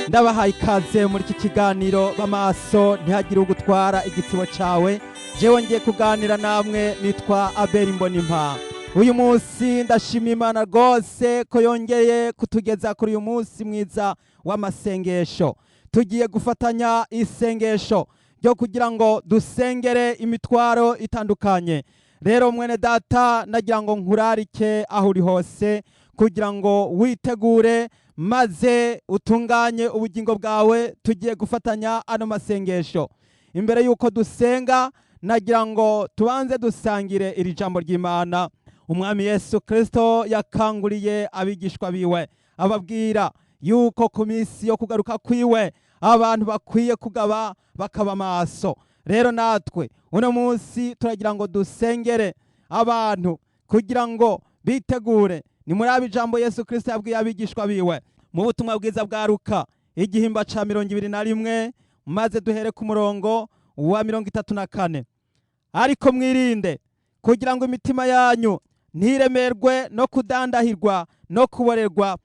Ndabahaye ikaze muri iki kiganiro b'amaso, ntihagire ugutwara igitsibo cawe. Jewe ngiye kuganira namwe nitwa Abeli Mbonimpa. Uyu munsi ndashima Imana rwose ko yongeye kutugeza kuri uyu munsi mwiza w'amasengesho. Tugiye gufatanya isengesho ryo kugira ngo dusengere imitwaro itandukanye. Rero mwene data, nagira ngo nkurarike aho uri hose kugira ngo witegure maze utunganye ubugingo bwawe. Tugiye gufatanya ano masengesho. Imbere y'uko dusenga, nagira ngo tubanze dusangire iri jambo ry'Imana. Umwami Yesu Kristo yakanguriye abigishwa biwe, ababwira yuko ku minsi yo kugaruka kwiwe abantu bakwiye kugaba bakaba maso. Rero natwe uno munsi turagira ngo dusengere abantu kugira ngo bitegure. Ni muri aba ijambo Yesu Kristo yabwiye abigishwa biwe mu butumwa bwiza bwa Luka, igihimba ca 21, maze duhere ku murongo wa 34: "Ariko mwirinde kugira ngo imitima yanyu ntiremerwe no kudandahirwa no kuborerwa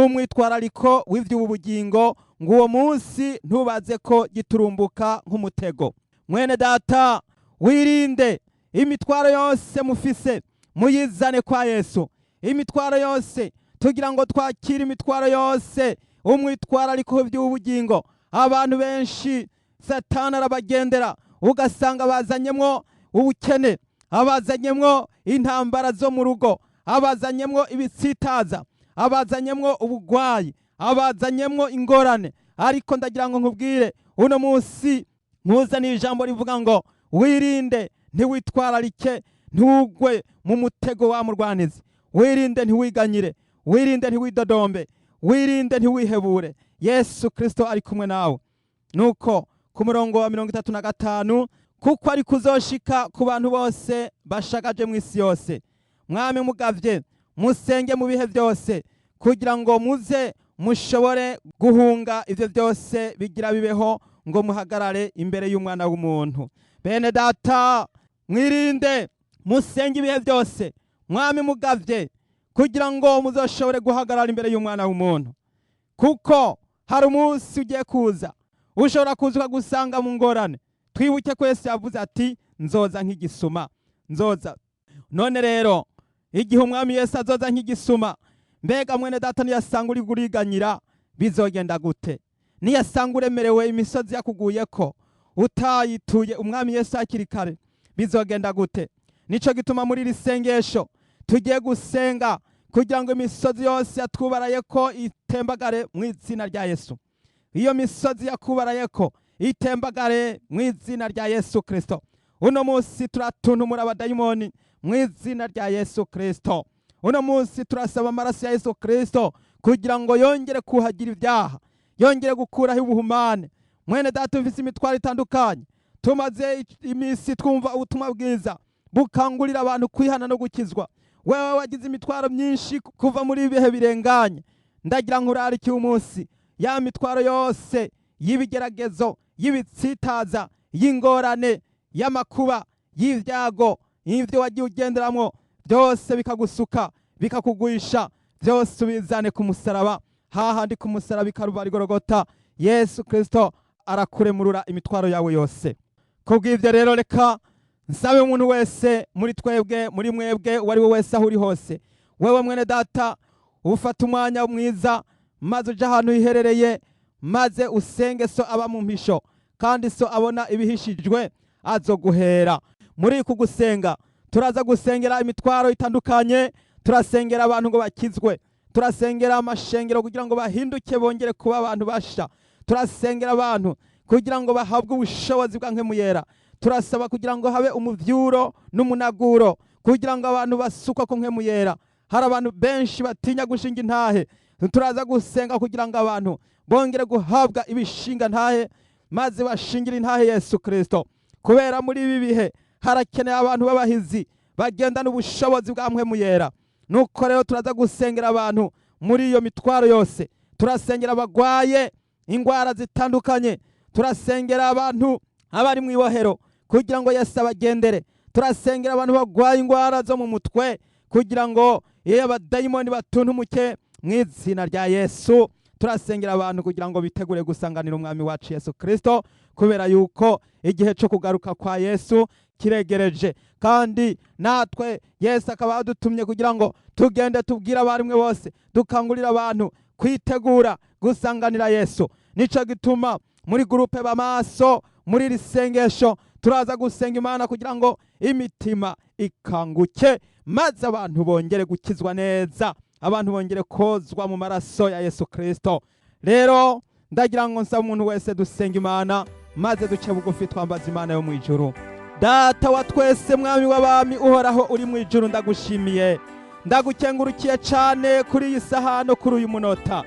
n'umwitwarariko w'ivy'ubu bugingo, ngo uwo munsi ntubaze ko giturumbuka nk'umutego." Mwene data, wirinde. Imitwaro yose mufise muyizane kwa Yesu. Imitwaro yose, tugira ngo twakire imitwaro yose, umwitwarariko w'ivy'ubu bugingo. Abantu benshi Satani arabagendera, ugasanga bazanyemwo ubukene, abazanyemwo intambara zo mu rugo, abazanyemwo ibitsitaza, abazanyemwo ubugwayi, abazanyemwo ingorane. Ariko ndagira ngo nkubwire uno munsi, nkuzaniye ijambo rivuga ngo wirinde, ntiwitwararike, ntugwe mu mutego wa murwanizi. Wirinde, ntiwiganyire. Wirinde, ntiwidodombe. Wirinde, ntiwihebure. Yesu Kristo ari kumwe nawe. Nuko ku murongo wa 35: "Kuko ari kuzoshika ku bantu bose bashagaje mu isi yose. Mwami mugavye, musenge mu bihe byose, kugira ngo muze mushobore guhunga ivyo byose bigira bibeho, ngo muhagarare imbere y'Umwana w'umuntu." Bene data, mwirinde, musenge ibihe byose, mwami mugavye, kugira ngo muzoshobore guhagarara imbere y'Umwana w'umuntu, kuko hari umunsi ugiye kuza, ushobora kuza ukagusanga mu ngorane. Twibuke ko Yesu yavuze ati: "Nzoza nk'igisuma, nzoza." None rero igihe Umwami Yesu azoza nk'igisuma, mbega mwene data, niyasanga uri uriganyira, bizogenda gute? Niyasanga uremerewe, imisozi yakuguyeko, utayituye Umwami Yesu hakiri kare, bizogenda gute? Nico gituma muri iri sengesho tugiye gusenga kugira ngo imisozi yose yatwubaraye ko itembagare mu izina rya Yesu. Iyo misozi yakubaraye ko itembagare mu izina rya Yesu Kristo. Uno munsi turatuntumura abadayimoni mu izina rya Yesu Kristo. Uno munsi turasaba amaraso ya Yesu Kristo kugira ngo yongere kuhagira ibyaha, yongere gukuraho ubuhumane. Mwene data ufise imitwaro itandukanye, tumaze iminsi twumva ubutumwa bwiza bukangurira abantu kwihana no gukizwa. Wewe wagize imitwaro myinshi kuva muri ibihe birenganye, ndagira nkurarikiye umunsi: ya mitwaro yose y'ibigeragezo, y'ibitsitaza, y'ingorane, y'amakuba, y'ibyago, y'ibyo wagiye ugenderamwo byose bikagusuka, bikakugwisha, byose ubizane ku musaraba. Hahandi ku musaraba ikaruvari Gorogota, Yesu Kristo arakuremurura imitwaro yawe yose. Kubw'ibyo rero, reka nsabe umuntu wese muri twebwe, muri mwebwe, uwo ari we wese, aho uri hose, wewe mwene data, ufata umwanya mwiza maze uje ahantu hiherereye, maze usenge So aba mu mpisho, kandi So abona ibihishijwe azoguhera. Muri uku gusenga turaza gusengera imitwaro itandukanye. Turasengera abantu ngo bakizwe. Turasengera amashengero kugira ngo bahinduke, bongere kuba abantu basha. Turasengera abantu kugira ngo bahabwe ubushobozi bwa Mpwemu Yera. Turasaba kugira ngo habe umuvyuro n'umunaguro, kugira ngo abantu basukwa ku Mpwemu Yera. Hari abantu benshi batinya gushinga intahe. Turaza gusenga kugira ngo abantu bongere guhabwa ibishinga ntahe, maze bashingira intahe Yesu Kristo, kubera muri ibi bihe harakeneye abantu b'abahizi bagendana ubushobozi bwa Mpwemu Yera. Nuko rero turaza gusengera abantu muri iyo mitwaro yose. Turasengera abagwaye ingwara zitandukanye. Turasengera abantu abari mu ibohero kugira ngo Yesu abagendere. Turasengera abantu bagwaye ingwara zo mu mutwe kugira ngo iyo abadayimoni batuntumuke mu izina rya Yesu. Turasengera abantu kugira ngo bitegure gusanganira Umwami wacu Yesu Kristo, kubera yuko igihe cyo kugaruka kwa Yesu kiregereje, kandi natwe Yesu akaba yadutumye kugira ngo tugende tubwire abarimwe bose, dukangurira abantu kwitegura gusanganira Yesu. Nico gituma muri groupe Bamaso, muri iri sengesho, turaza gusenga Imana kugira ngo imitima ikanguke, maze abantu bongere gukizwa neza, abantu bongere kozwa mu maraso ya Yesu Kristo. Rero ndagira ngo nsaba umuntu wese dusenga Imana, maze duce bugufi, twambaza Imana yo mu ijuru. Data wa twese, Mwami w'abami, Uhoraho uri mu ijuru, ndagushimiye, ndagukengurukiye cyane kuri iyi saha no kuri uyu munota.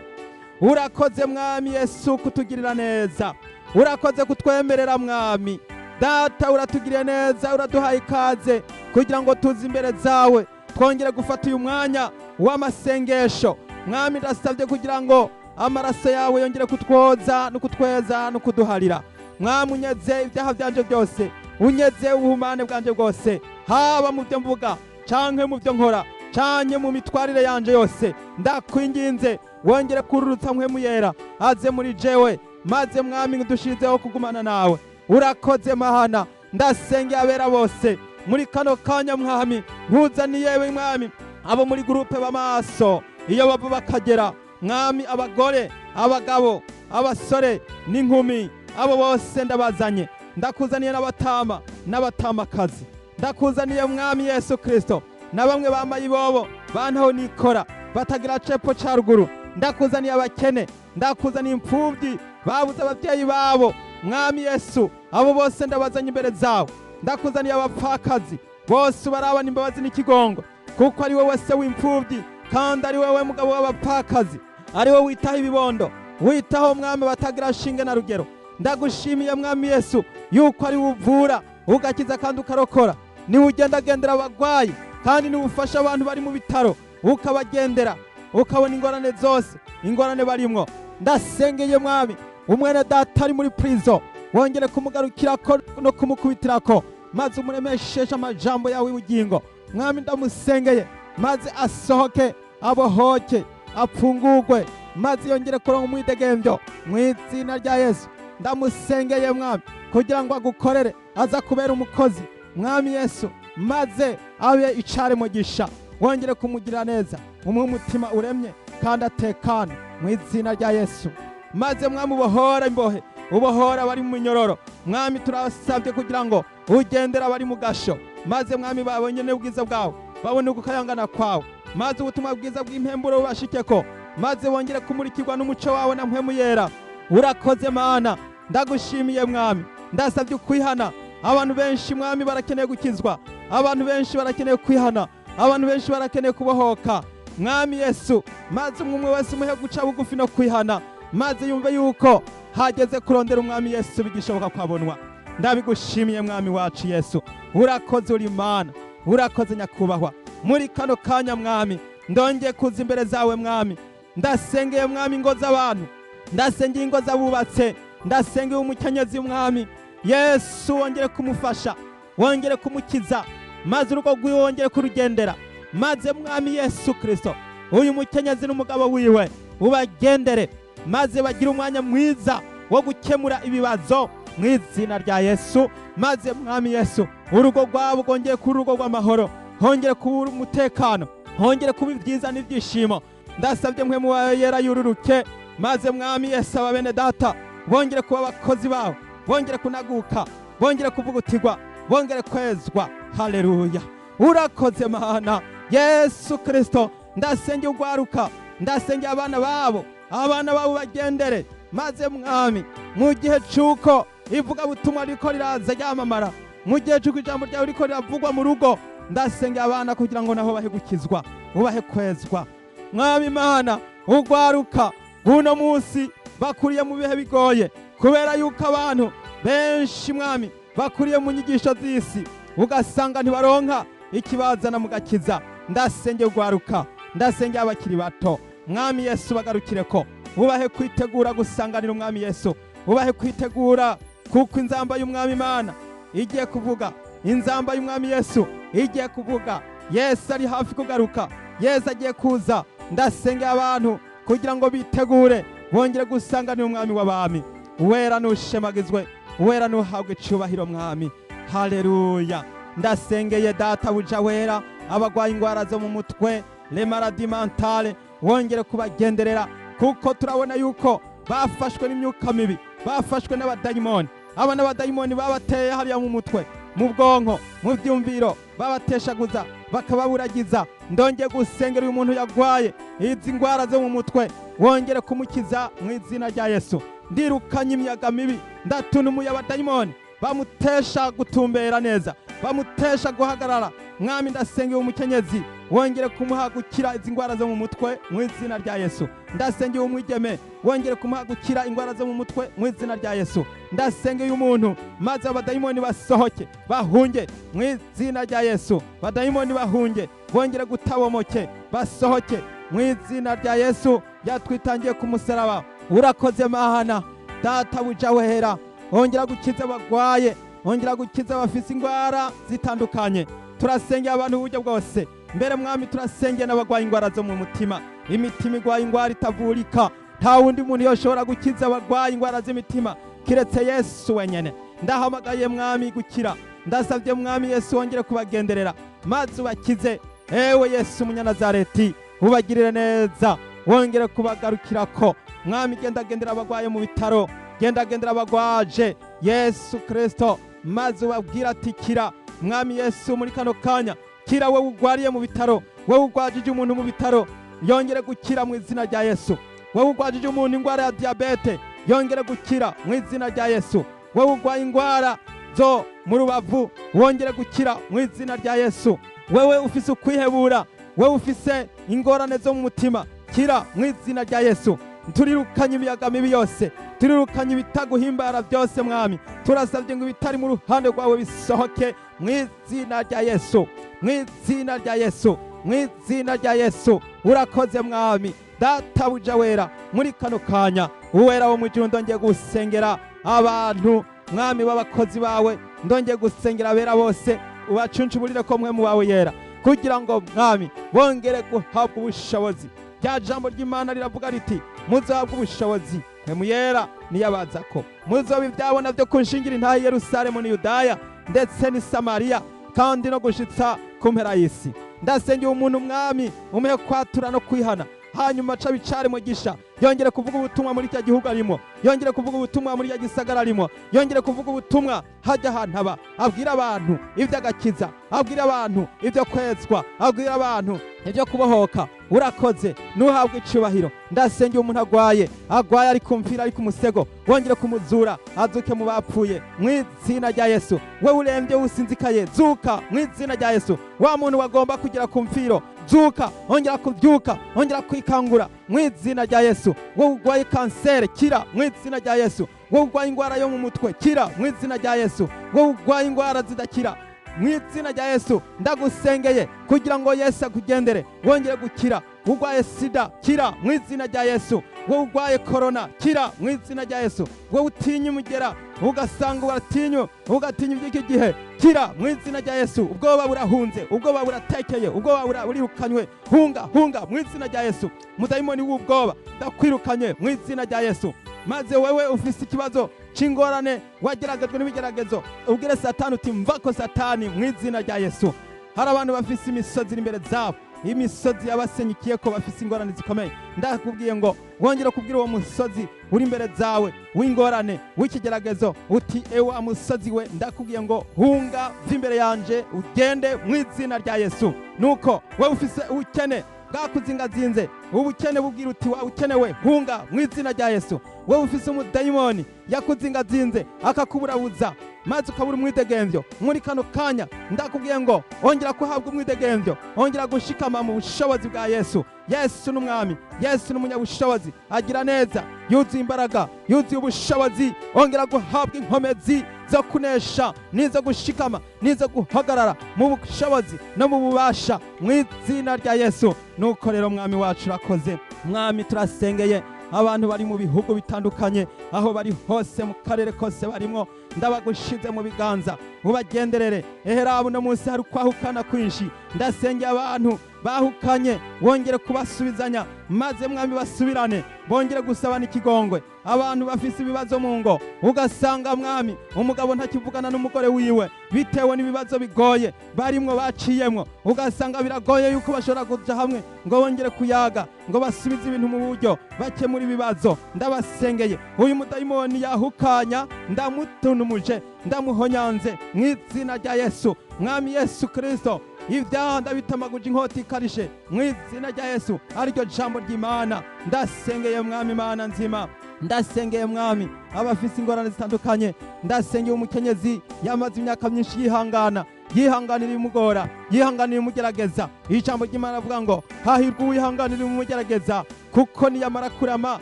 Urakoze, Mwami Yesu, kutugirira neza. Urakoze kutwemerera, Mwami Data. Uratugiriye neza, uraduhaye ikaze kugira ngo tuze imbere zawe, twongere gufata uyu mwanya w'amasengesho. Mwami, ndasabye kugira ngo amaraso yawe yongere kutwoza no kutweza no kuduharira. Mwami, unyeze ibyaha byanje byose, unyeze ubuhumane bwanje bwose, haba mu byo mvuga canke mu byo nkora canke mu mitwarire yanje yose. Ndakwinginze wongere kururutsa Mpwemu Yera aze muri jewe, maze Mwami udushirizeho kugumana nawe. Urakoze Mana. Ndasengeye abera bose muri kano kanya, Mwami. Nkuzaniye, Mwami, abo muri groupe Bamaso, iyo bava bakagera, Mwami, abagore, abagabo, abasore n'inkumi, abo bose ndabazanye. Ndakuzaniye n'abatama n'abatamakazi. Ndakuzaniye, Mwami Yesu Kristo, na bamwe bambaye ibobo bantaho nikora batagira cepfo ca ruguru. Ndakuzaniye abakene, ndakuzaniye imfubyi babuze ababyeyi babo. Mwami Yesu, abo bose ndabazanye imbere zawe. Ndakuzaniye abapfakazi bose, ubarabana imbabazi n'ikigongo, kuko ari wowe se w'imfubyi, kandi ari wowe mugabo w'abapfakazi, ari wowe witaho ibibondo, witaho, Mwami, batagira shinge na rugero. Ndagushimiye, Mwami Yesu, yuko ari uvura, ugakiza kandi ukarokora. Niwe ugendagendera abagwayi, kandi niwe ufasha abantu bari mu bitaro, ukabagendera, ukabona ingorane zose, ingorane barimwo. Ndasengeye, Mwami, umwene data ari muri prison, wongere kumugarukirako no kumukubitirako, maze umuremesheshe amajambo yawe y'ubugingo. Mwami, ndamusengeye maze asohoke, abohoke, apfungurwe, maze yongere kuronka umwidegemvyo mu izina rya Yesu. Ndamusengeye, Mwami, kugira ngo agukorere, aza kubera umukozi, Mwami Yesu, maze abe icare mugisha. Wongere kumugirira neza, umuhe umutima uremye kandi atekane mu izina rya Yesu. Maze Mwami, ubohora imbohe, ubohora abari mu minyororo. Mwami, turasabye kugira ngo ugendere abari mu gasho, maze Mwami babonye n'ubwiza bwawe, babone ugukayangana kwawe, maze ubutumwa bwiza bw'impemburo bubashikeko, maze bongere kumurikirwa n'umuco wawe na Mpwemu Yera. Urakoze Mana, ndagushimiye Mwami. Ndasabye ukwihana. Abantu benshi, Mwami, barakeneye gukizwa, abantu benshi barakeneye kwihana, abantu benshi barakeneye kubohoka, Mwami Yesu. Maze umwe umwe wese umuhe guca bugufi no kwihana, maze yumve yuko hageze kurondera Umwami Yesu bigishoboka kwabonwa. Ndabigushimiye, Mwami wacu Yesu. Urakoze, uri Imana. Urakoze, Nyakubahwa. Muri kano kanya, Mwami, ndongeye kuza imbere zawe. Mwami, ndasengeye, Mwami, ingo z'abantu, ndasengeye ingo z'abubatse, ndasengeye umukenyezi. Mwami Yesu, wongere kumufasha, wongere kumukiza, maze urugo rwiwe wongere kurugendera. Maze Mwami Yesu Kristo, uyu mukenyezi n'umugabo wiwe ubagendere, maze bagire umwanya mwiza wo gukemura ibibazo mu izina rya Yesu. Maze Mwami Yesu, urugo rwabo rwongere kuba urugo rw'amahoro, hongere kuba umutekano, hongere kuba ibyiza n'ibyishimo. Ndasabye Mpwemu wawe Yera yururuke, maze Mwami Yesu, aba bene data bongere kuba abakozi bawe, bongere kunaguka, bongere kuvugutirwa, bongere kwezwa. Haleluya, urakoze Mana Yesu Kristo. Ndasengeye ugwaruka, ndasengeye abana babo, abana babo bagendere, maze Mwami, mu gihe c'uko ivugabutumwa riko riraza ryamamara, mu gihe c'uko ijambo ryawe riko riravugwa mu rugo, ndasengeye abana kugira ngo naho bahe gukizwa, ubahe kwezwa. Mwami Imana, ugwaruka bw'uno munsi bakuriye mu bihe bigoye, kubera yuko abantu benshi, Mwami, bakuriye mu nyigisho z'isi, ugasanga ntibaronka ikibazana mu gakiza. Ndasengeye ugwaruka, ndasengeye abakiri bato. Mwami Yesu, bagarukire ko ubahe kwitegura gusanganira Umwami Yesu, ubahe kwitegura, kuko inzamba y'Umwami Imana igiye kuvuga, inzamba y'Umwami Yesu igiye kuvuga. Yesu ari hafi kugaruka, Yesu agiye kuza. Ndasengeye abantu kugira ngo bitegure. Wongere gusanganira Umwami w'abami. Wera nushemagizwe, wera nuhabwe icubahiro, Mwami. Haleluya. Ndasengeye, Databuja wera, abagwaye ingwara zo mu mutwe, les maladies mentales, wongere kubagenderera, kuko turabona yuko bafashwe n'imyuka mibi, bafashwe n'abadayimoni. Aba n'abadayimoni babateye hariya mu mutwe, mu bwonko, mu byumviro, babateshaguza, bakababuragiza. Ndongeye gusengera uyu muntu yagwaye izi ngwara zo mu mutwe, wongere kumukiza mu izina rya Yesu. Ndirukanye imiyaga mibi, ndatunumuye abadayimoni bamutesha gutumbera neza, bamutesha guhagarara. Mwami, ndasengeye umukenyezi, wongere kumuha gukira izi ndwara zo mu mutwe mu izina rya Yesu. Ndasengeye umwigeme, wongere kumuha gukira indwara zo mu mutwe mu izina rya Yesu. Ndasengeye umuntu, maze abadayimoni basohoke bahunge mu izina rya Yesu. Badayimoni bahunge, bongere gutabomoke, basohoke mu izina rya Yesu yatwitangiye ku musaraba. Urakoze Mahana, Databuja wera. Wongera gukiza abagwaye, wongera gukiza abafise indwara zitandukanye. Turasengeye abantu uburyo bwose. Mbere, Mwami, turasengeye n'abagwaye indwara zo mu mutima, imitima igwaye indwara itavurika. Nta wundi muntu yoshobora gukiza abagwaye indwara z'imitima kiretse Yesu wenyene. Ndahamagaye, Mwami, gukira. Ndasabye, Mwami Yesu, wongere kubagenderera maze ubakize. Ewe Yesu Umunyanazareti, ubagirire neza, wongere kubagarukirako. Mwami, gendagendera abagwaye mu bitaro, gendagendera abagwaje, Yesu Kristo, maze ubabwire ati: "Kira." Mwami Yesu, muri kano kanya kira wowe ugwariye mu bitaro, wowe ugwajije umuntu mu bitaro, yongere gukira mu izina rya Yesu. Wowe ugwajije umuntu indwara ya diyabete, yongere gukira mu izina rya Yesu. Wowe ugwaye indwara zo mu rubavu, wongere gukira mu izina rya Yesu. Wewe ufise ukwihebura, wewe ufise ingorane zo mu mutima, kira mu izina rya Yesu. Turirukanye imiyaga mibi yose, turirukanye ibitaguhimbara byose. Mwami, turasabye ngo ibitari mu ruhande rwawe bisohoke mu izina rya Yesu, mu izina rya Yesu, mu izina rya Yesu. Urakoze, Mwami, Databuja wera. Muri kano kanya, Uwera wo mu ijuru, ndongeye gusengera abantu, Mwami, b'abakozi bawe. Ndongeye gusengera abera bose, ubacuncuburire ko mwe mu bawe yera, kugira ngo, Mwami, bongere guhabwa ubushobozi. Rya jambo ry'Imana riravuga riti: "Muzahabwa ubushobozi Mpwemu Yera niyabazako, muzoba ibyabona byo kunshingira intahe i Yerusalemu ni Yudaya ndetse ni Samariya, kandi no gushitsa ku mpera y'isi." Ndasengeye umuntu, Mwami, umuhe kwatura no kwihana, hanyuma aca bicare mugisha, yongere kuvuga ubutumwa muri icyo gihugu arimo, yongere kuvuga ubutumwa muri icyo gisagara arimo, yongere kuvuga ubutumwa hajya ahantu aba, abwira abantu iby'agakiza, abwira abantu ibyo kwezwa, abwira abantu ibyo kubohoka. Urakoze, ntuhabwe icubahiro. Ndasengeye umuntu agwaye, agwaye ari kumvira, ari ku musego, wongere kumuzura, azuke mu bapfuye mu izina rya Yesu. We urembye, usinzikaye, zuka mu izina rya Yesu. Wa muntu wagomba kugera ku mfiro, zuka, ongera kubyuka, ongera kwikangura mu izina rya Yesu. Wowe urwaye kanseri, kira mu izina rya Yesu. Wowe urwaye indwara yo mu mutwe, kira mu izina rya Yesu. Wowe urwaye indwara zidakira, mu izina rya Yesu ndagusengeye kugira ngo Yesu akugendere, wongere gukira. Urwaye sida, kira mu izina rya Yesu. Wowe urwaye korona, kira mu izina rya Yesu. Wowe utinya umugera, ugasanga uratinya, ugatinya iby'iki gihe, kira mu izina rya Yesu. Ubwoba burahunze, ubwoba buratekeye, ubwoba burirukanywe. Hunga, hunga mu izina rya Yesu. Mudayimoni w'ubwoba, ndakwirukanye mu izina rya Yesu. Maze wewe ufise ikibazo c'ingorane, wageragejwe n'ibigeragezo, ubwire Satani uti: "Mvako Satani, mu izina rya Yesu." Hari abantu bafise imisozi iri imbere zabo, imisozi yabasenyikiye ko bafise ingorane zikomeye. Ndakubwiye ngo wongere kubwira uwo musozi uri imbere zawe w'ingorane, w'ikigeragezo, uti: "Ewa musozi we, ndakubwiye ngo hunga, va imbere yanje, ugende mu izina rya Yesu." Nuko wewe ufise ubukene bwakuzingazinze, ubukene, bubwira uti: "Wa ukenewe, hunga mu izina rya Yesu." Wewe ufise umudayimoni yakuzingazinze, akakuburabuza, maze ukabura umwidegemvyo, muri kano kanya ndakubwiye ngo ongera kuhabwa umwidegemvyo, ongera gushikama mu bushobozi bwa Yesu. Yesu n'Umwami, Yesu n'umunyabushobozi, agira neza, yuzuye imbaraga, yuzuye ubushobozi. Ongera guhabwa inkomezi zo kunesha n'izo gushikama n'izo guhagarara mu bushobozi no mu bubasha mu izina rya Yesu. Nuko rero, Mwami wacu, urakoze. Mwami, turasengeye abantu bari mu bihugu bitandukanye, aho bari hose, mu karere kose barimo, ndabagushize mu biganza, ubagenderere. Eherabo uno munsi hari ukwahukana kwinshi. Ndasengeye abantu. Bahukanye, wongere kubasubizanya, maze Mwami basubirane, bongere gusabana ikigongwe. Abantu bafise ibibazo mu ngo, ugasanga Mwami umugabo ntakivugana n'umugore wiwe bitewe n'ibibazo bigoye barimwo baciyemwo, ugasanga biragoye yuko bashobora kuja hamwe ngo bongere kuyaga, ngo basubize ibintu mu buryo, bakemura ibibazo. Ndabasengeye, uyu mudayimoni yahukanya ndamutunumuje, ndamuhonyanze mu izina rya Yesu. Mwami Yesu Kristo, ibyaha ndabitamaguje inkota ikarishe mu izina rya Yesu, ariryo jambo ry'Imana. Ndasengeye Mwami Imana nzima, ndasengeye Mwami abafise ingorane zitandukanye. Ndasengeye umukenyezi yamaze imyaka myinshi yihangana, yihanganira ibimugora, yihanganira ibimugerageza. Ijambo ry'Imana avuga ngo hahirwa uwihanganira ibimugerageza, kuko niyamara kurama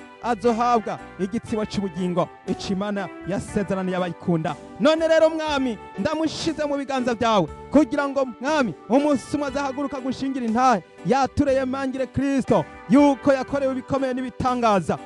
azohabwa igitsibo cy'ubugingo, ico Imana yasezeraniye abayikunda. None rero Mwami, ndamushize mu biganza byawe kugira ngo Mwami umunsi umwe azahaguruka gushingira intahe, yatureye mangire Kristo yuko yakorewe ibikomeye n'ibitangaza.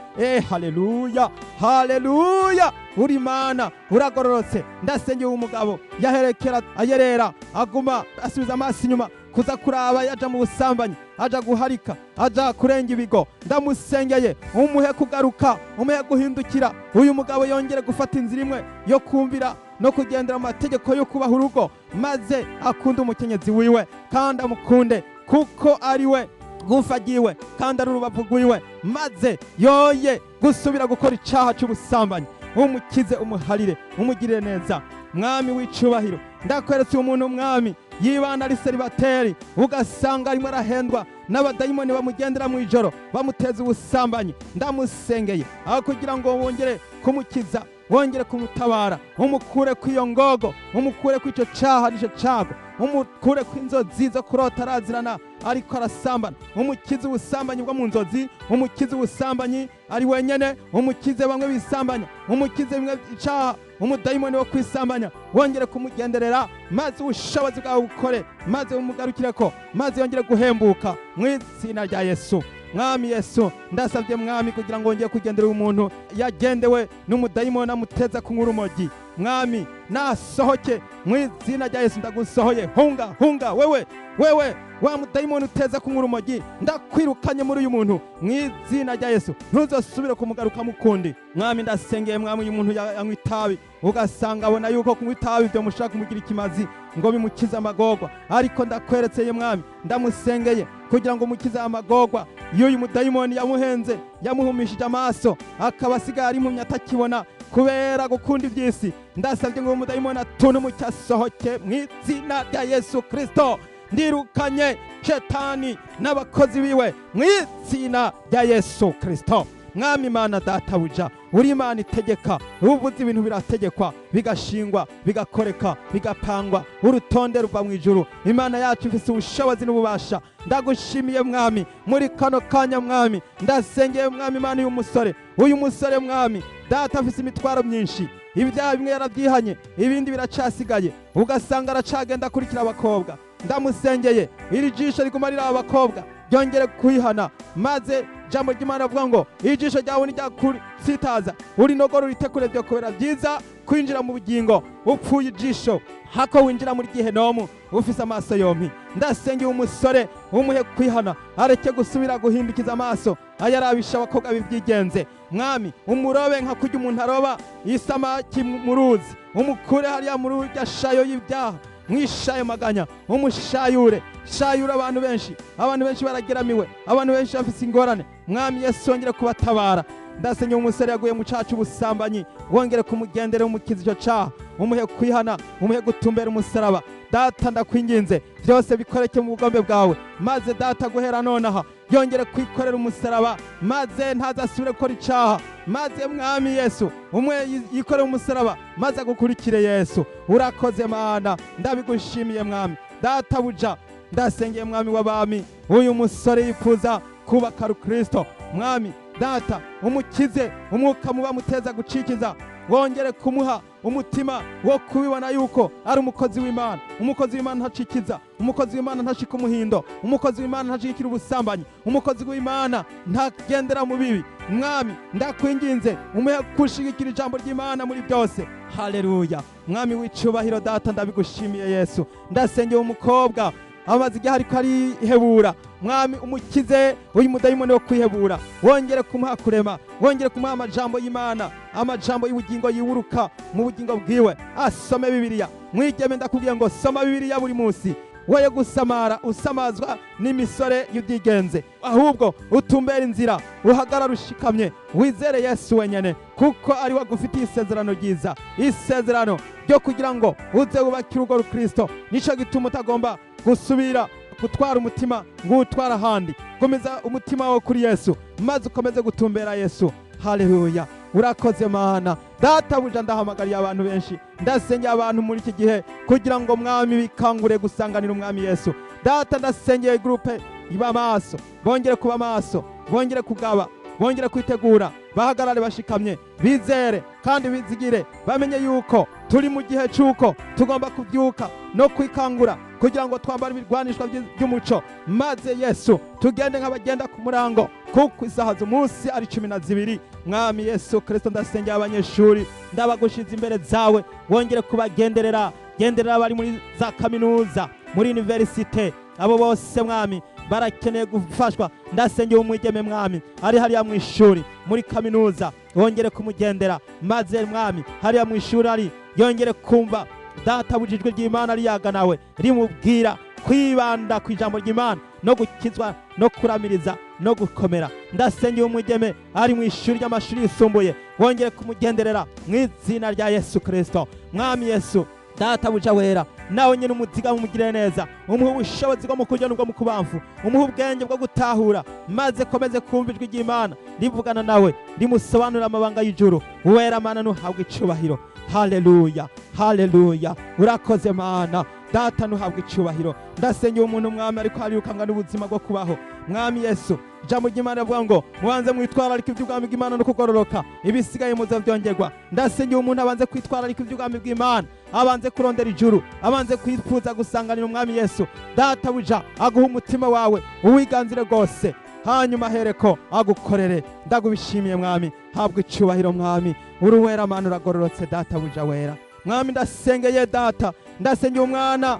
Haleluya, haleluya! Uri Imana, uragororotse. Ndasengeye umugabo yaherekera ayerera, aguma asubiza amaso inyuma kuza kuraba, yaja mu busambanyi, aja guharika, aja kurenga ibigo. Ndamusengeye, umuhe kugaruka, umuhe guhindukira. Uyu mugabo yongere gufata inzira imwe yo kumvira no kugendera mu mategeko yo kubaha urugo, maze akunde umukenyezi wiwe kandi amukunde kuko ari we gufa ryiwe kandi ari urubavu rwiwe, maze yoye gusubira gukora icaha c'ubusambanyi. Umukize, umuharire, umugirire neza. Mwami w'icubahiro, ndakweretse umuntu Mwami yibana ari célibataire, ugasanga arimo arahendwa n'abadayimoni bamugendera mu ijoro bamuteza ubusambanyi. Ndamusengeye aho kugira ngo wongere kumukiza, wongere kumutabara, umukure kw'iyo ngogo, umukure kw'ico caha n'ico cago, umukure kw'inzozi zo kurota arazirana ariko arasambana. Umukize ubusambanyi bwo mu nzozi, umukize ubusambanyi ari wenyene, umukize bamwe bisambanya, umukize bimwe icaha umudayimoni wo kwisambanya. Wongere kumugenderera, maze ubushobozi bwawe bukore, maze bumugarukireko, maze yongere guhembuka mu izina rya Yesu. Mwami Yesu, ndasabye Mwami kugira ngo wongere kugendera umuntu yagendewe n'umudayimoni amuteza kunywa urumogi. Mwami, nasohoke mu izina rya Yesu. Ndagusohoye, hunga, hunga wewe, wewe wa mudayimoni uteza kunywa urumogi, ndakwirukanye muri uyu muntu mu izina rya Yesu, ntuzosubire kumugarukamo ukundi. Mwami, ndasengeye Mwami uyu muntu yanywa itabi, ugasanga abona yuko kunywa itabi byo mushaka kumugira ikimazi ngo bimukize amagorwa. Ariko ndakweretseye Mwami, ndamusengeye kugira ngo umukize amagorwa y'uyu mudayimoni yamuhenze, yamuhumishije amaso, akaba asigaye ari impumyi atakibona kubera gukunda iby'isi. Ndasabye ngo uwo mudayimoni atunumuke, asohoke mu izina rya Yesu Kristo. Ndirukanye Shetani n'abakozi biwe mu izina rya Yesu Kristo. Mwami Imana databuja, uri Imana itegeka. Ubuze ibintu birategekwa, bigashingwa, bigakoreka, bigapangwa, urutonde ruva mu ijuru. Imana yacu ifise ubushobozi n'ububasha. Ndagushimiye Mwami muri kano kanya. Mwami, ndasengeye Mwami Imana uyu musore, uyu musore Mwami data afise imitwaro myinshi. Ibyaha bimwe yarabyihanye, ibindi biracasigaye, ugasanga aracagenda akurikira abakobwa. Ndamusengeye, iri jisho riguma riraba abakobwa ryongere kwihana, maze jambo ry'Imana avuga ngo ijisho ryawe niryakutsitaza urinogora uritekure, byo kubera byiza kwinjira mu bugingo upfuye ijisho hako winjira muri gihenomu ufise amaso yompi. Ndasengeye umusore, umuhe kwihana, areke gusubira guhindukiza amaso ayarabisha abakobwa b'ibyigenze. Mwami, umurobe nka kurya umuntu aroba isamaki mu ruzi, umukure hariya muri urya shayo y'ibyaha, mwishayo maganya, umushayure, shayure abantu benshi. Abantu benshi barageramiwe, abantu benshi bafise ingorane. Mwami Yesu, wongere kubatabara. Ndasengeye umusore yaguye mu caha c'ubusambanyi, wongere kumugendera, umukiza ico caha, umuhe kwihana, umuhe gutumbera umusaraba. Data, ndakwinginze, byose bikoreke mu bugombe bwawe, maze Data guhera nonaha yongere kwikorera umusaraba, maze ntazasubire gukora icaha. Maze Mwami Yesu umwe yikorere umusaraba, maze agukurikire. Yesu, urakoze Mana, ndabigushimiye. Mwami databuja, ndasengeye Mwami w'abami uyu musore yifuza kubaka rukristo. Mwami data, umukize umwuka muba muteza gucikiza, wongere kumuha umutima wo kubibona yuko ari umukozi w'Imana. Umukozi w'Imana ntacikiza, umukozi w'Imana ntashika umuhindo, umukozi w'Imana ntashigikira ubusambanyi, umukozi w'Imana ntagendera mu bibi. Mwami, ndakwinginze, umuhe gushigikira ijambo ry'Imana muri byose. Haleluya! Mwami w'icubahiro data, ndabigushimiye. Yesu, ndasengeye umukobwa amaze igihe ariko arihebura. Mwami, umukize uyu mudayimoni wo kwihebura, wongere kumuha kurema, wongere kumuha amajambo y'Imana, amajambo y'ubugingo yiburuka mu bugingo bwiwe. Asome Bibiliya. Mwigeme, ndakubwiye ngo soma Bibiliya buri munsi, woye gusamara usamazwa n'imisore y'ubyigenze, ahubwo utumbera inzira, uhagarara ushikamye, wizere Yesu wenyene, kuko ari we agufitiye isezerano ryiza, isezerano ryo kugira ngo uze wubake urugo rukristo. Nico gituma utagomba gusubira gutwara umutima ngo uwutware ahandi. Komeza umutima wawe kuri Yesu, maze ukomeze gutumbera Yesu. Haleluya, urakoze Mana. Databuja, ndahamagariye abantu benshi, ndasengeye abantu muri iki gihe kugira ngo, Mwami, bikangure gusanganira Umwami Yesu. Data, ndasengeye groupe iba maso, bongere kuba maso, bongere kugaba, bongere kwitegura, bahagarare bashikamye, bizere kandi bizigire, bamenye yuko turi mu gihe cy'uko tugomba kubyuka no kwikangura kugira ngo twambare ibirwanishwa by'umuco, maze Yesu tugende nk'abagenda ku murango, kuko isaha z'umunsi ari 12. Mwami Yesu Kristo, ndasengera abanyeshuri, ndabagushize imbere zawe, wongere kubagenderera. Genderera abari muri za kaminuza, muri université, abo bose, Mwami, barakeneye gufashwa. Ndasengera umwigeme, Mwami, ari hariya mu ishuri, muri kaminuza, wongere kumugendera, maze Mwami, hariya mu ishuri ari, yongere kumva, Data, ijwi ry'Imana riyaga nawe, rimubwira kwibanda ku ijambo ry'Imana no gukizwa no kuramiriza no gukomera. Ndasengera umwigeme ari mu ishuri ry'amashuri yisumbuye, wongere kumugenderera mu izina rya Yesu Kristo. Mwami Yesu, Databuja wera, nawe nyine umuziga, mumugirire neza, umuhe ubushobozi bwo mu kurya n'ubwo mu kubamfu, umuhe ubwenge bwo gutahura, maze komeze kumva ijwi ry'Imana rivugana nawe, rimusobanurira amabanga y'ijuru. Wera Mana, nuhabwe icubahiro. Haleluya, haleluya, urakoze Mana. Data, nuhabwe icubahiro. Ndasengera umuntu, Mwami, ariko arirukanga n'ubuzima bwo kubaho. Mwami Yesu, ijambo ry'Imana rivuga ngo mubanze mwitwararika iby'ubwami bw'Imana no kugororoka, ibisigaye muze byongerwa. Ndasengera umuntu abanze kwitwararika iby'ubwami bw'Imana, abanze kurondera ijuru, abanze kwifuza gusanganira Umwami Yesu. Databuja aguha umutima wawe, uwiganzire rwose, hanyuma ahereko agukorere. Ndagubishimiye, Mwami, habwa icubahiro. Mwami, uri uwera Mana, uragororotse, Databuja wera. Mwami, ndasengeye, Data, ndasengeye umwana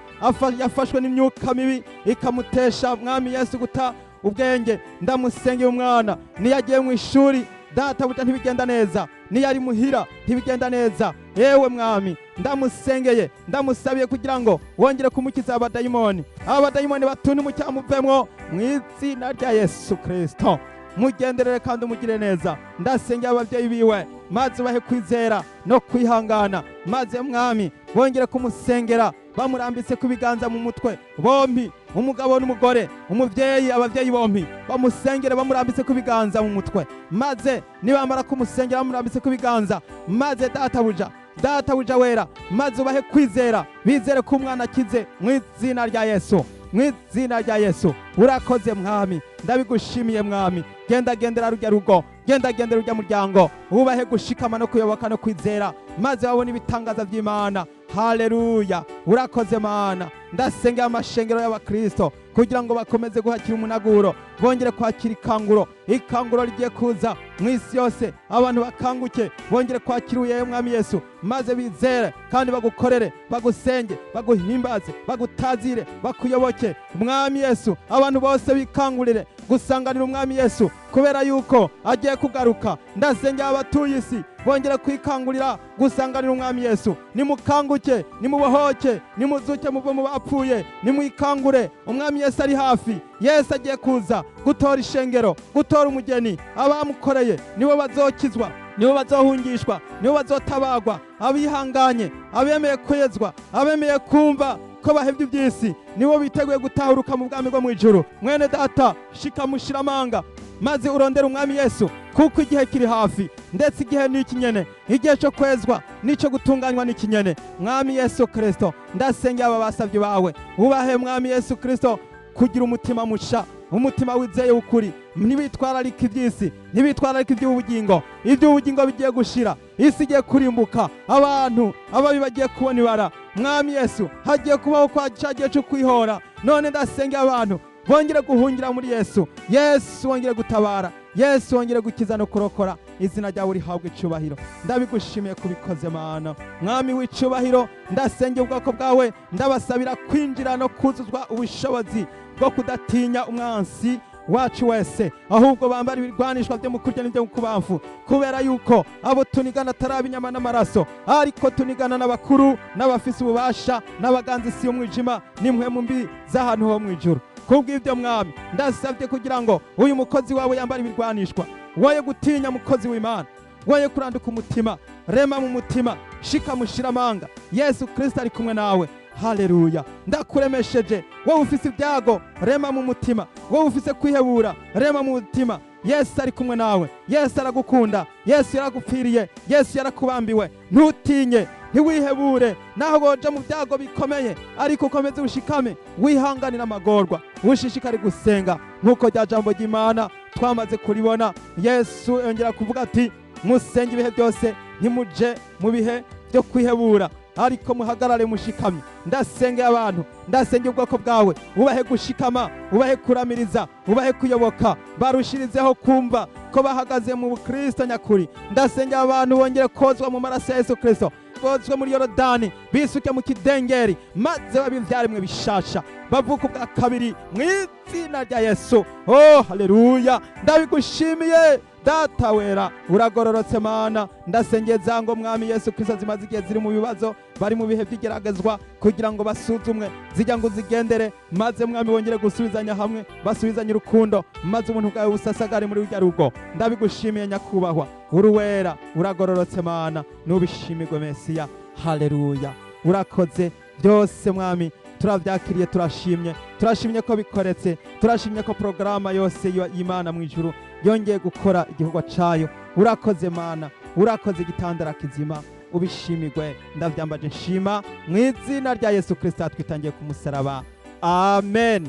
yafashwe n'imyuka mibi ikamutesha, Mwami Yesu, guta ubwenge. Ndamusengeye umwana, niyo agiye mu ishuri, Databuja, ntibigenda neza, niyo ari muhira ntibigenda neza. Yewe Mwami, ndamusengeye, ndamusabiye kugira ngo wongere kumukiza abadayimoni, abadayimoni batuna umucyamuvemwo mu izina rya Yesu Kristo. Mugenderere kandi umugire neza. Ndasengeye ababyeyi biwe, maze ubahe kwizera no kwihangana, maze Mwami, bongere kumusengera bamurambitse ku biganza mu mutwe bombi, umugabo n'umugore, umubyeyi, ababyeyi bombi bamusengere bamurambitse ku biganza mu mutwe, maze nibamara kumusengera bamurambitse ku biganza, maze Databuja, Databuja wera, maze ubahe kwizera, bizere ko umwana akize mu izina rya Yesu, mu izina rya Yesu. Urakoze Mwami, ndabigushimiye. Mwami, genda gendera rujya rugo, genda gendera ujya muryango, ubahe gushikama no kuyoboka no kwizera, maze babone ibitangaza by'Imana. Haleluya, urakoze Mana. Ndasengera amashengero y'abakristo kugira ngo bakomeze guhakira umunaguro, bongere kwakira ikanguro, ikanguro rigiye kuza mu isi yose. Abantu bakanguke, bongere kwakira uyeyo Mwami Yesu, maze bizere kandi bagukorere, bagusenge, baguhimbaze, bagutazire, bakuyoboke. Mwami Yesu, abantu bose bikangurire gusanganira Umwami Yesu, kubera yuko agiye kugaruka. Ndasengera abatuye isi bongere kwikangurira gusanganira Umwami Yesu. Nimukanguke, nimubohoke, nimuzuke muve mu bapfuye, nimwikangure, Umwami Yesu ari hafi. Yesu agiye kuza gutora ishengero, gutora umugeni. Abamukoreye nibo bazokizwa, nibo bazohungishwa, nibo bazotabagwa. Abihanganye, abemeye kwezwa, abemeye kumva ko bahevye iby'isi, nibo biteguye gutahuruka mu bwami bwo mu ijuru. Mwene Data, shika mushiramanga, maze urondere Umwami Yesu, kuko igihe kiri hafi, ndetse igihe ni ikinyene, igihe cyo kwezwa n'icyo gutunganywa ni ikinyene. Mwami Yesu Kristo, ndasengera aba basabye bawe, ubahe, Mwami Yesu Kristo, kugira umutima musha, umutima wizeye ukuri. Ntibitwararika iby'isi, ntibitwararika iby'ubugingo. Iby'ubugingo bigiye gushira, isi igiye kurimbuka, abantu ababi bagiye kubona ibara. Mwami Yesu, hagiye kubaho kwa cya gihe cyo kwihora. None ndasengera abantu bongere guhungira muri Yesu. Yesu wongere gutabara, Yesu wongere gukiza no kurokora. Izina ryawe rihabwe icyubahiro. Ndabigushimiye kubikoze, Mana. Mwami w'icyubahiro, ndasengera ubwoko bwawe, ndabasabira kwinjira no kuzuzwa ubushobozi. bwo kudatinya umwansi wacu wese, ahubwo bambara ibirwanishwa byo mu kurya n'ibyo mu kubamfu, kubera yuko abo tunigana atari ab'inyama n'amaraso, ariko tunigana n'abakuru n'abafise ububasha n'abaganza isi y'umwijima n'impwemu mbi z'ahantu ho mu ijuru. Kubw'ibyo, Mwami, ndasabye kugira ngo uyu mukozi wawe yambare ibirwanishwa. Woye gutinya, mukozi w'Imana, woye kurandika umutima, rema mu mutima, shika mushira amanga. Yesu Kristo ari kumwe nawe. Haleluya! Ndakuremesheje wowe ufise ibyago, rema mu mutima. Wowe ufise kwihebura, rema mu mutima. Yesu ari kumwe nawe, Yesu aragukunda, Yesu yaragupfiriye, Yesu yarakubambiwe. Ntutinye, ntiwihebure naho woja mu byago bikomeye, ariko ukomeze ushikame, wihanganire amagorwa, ushishikare gusenga nk'uko rya jambo ry'Imana twamaze kuribona. Yesu yongera kuvuga ati: "Musenge ibihe byose, ntimuje mu bihe byo kwihebura, ariko muhagarare mushikamye." Ndasengeye abantu, ndasengeye ubwoko bwawe. Ubahe gushikama, ubahe kuramiriza, ubahe kuyoboka, barushirizeho kumva ko bahagaze mu bukristo nyakuri. Ndasengeye abantu bongere kozwa mu maraso ya Yesu Kristo, bozwe muri Yorodani, bisuke mu kidengeri, maze babe ivyaremwe bishasha, bavuka ubwa kabiri mu izina rya Yesu. Oh, haleluya! Ndabigushimiye, Data wera, uragororotse Mana. Ndasengeza ngo, Mwami Yesu Kristo, zimaze igihe ziri mu bibazo, bari mu bihe by'igeragezwa kugira ngo basuzumwe, zijya ngo zigendere, maze Mwami wongere gusubizanya hamwe, basubizanye urukundo, maze ubuntu bwawe busasagare muri rujya rugo. Ndabigushimiye, Nyakubahwa, uruwera, uragororotse Mana, nubishimirwe Mesiya. Haleluya! Urakoze byose, Mwami, turabyakiriye, turashimye, turashimye ko bikoretse, turashimye ko porogaramu yose y'Imana mu ijuru yongeye gukora igikorwa cayo. Urakoze Mana, urakoze igitandara kizima, ubishimirwe. Ndavyambaje nshima mu izina rya Yesu Kristo twitangiye ku musaraba. Amen.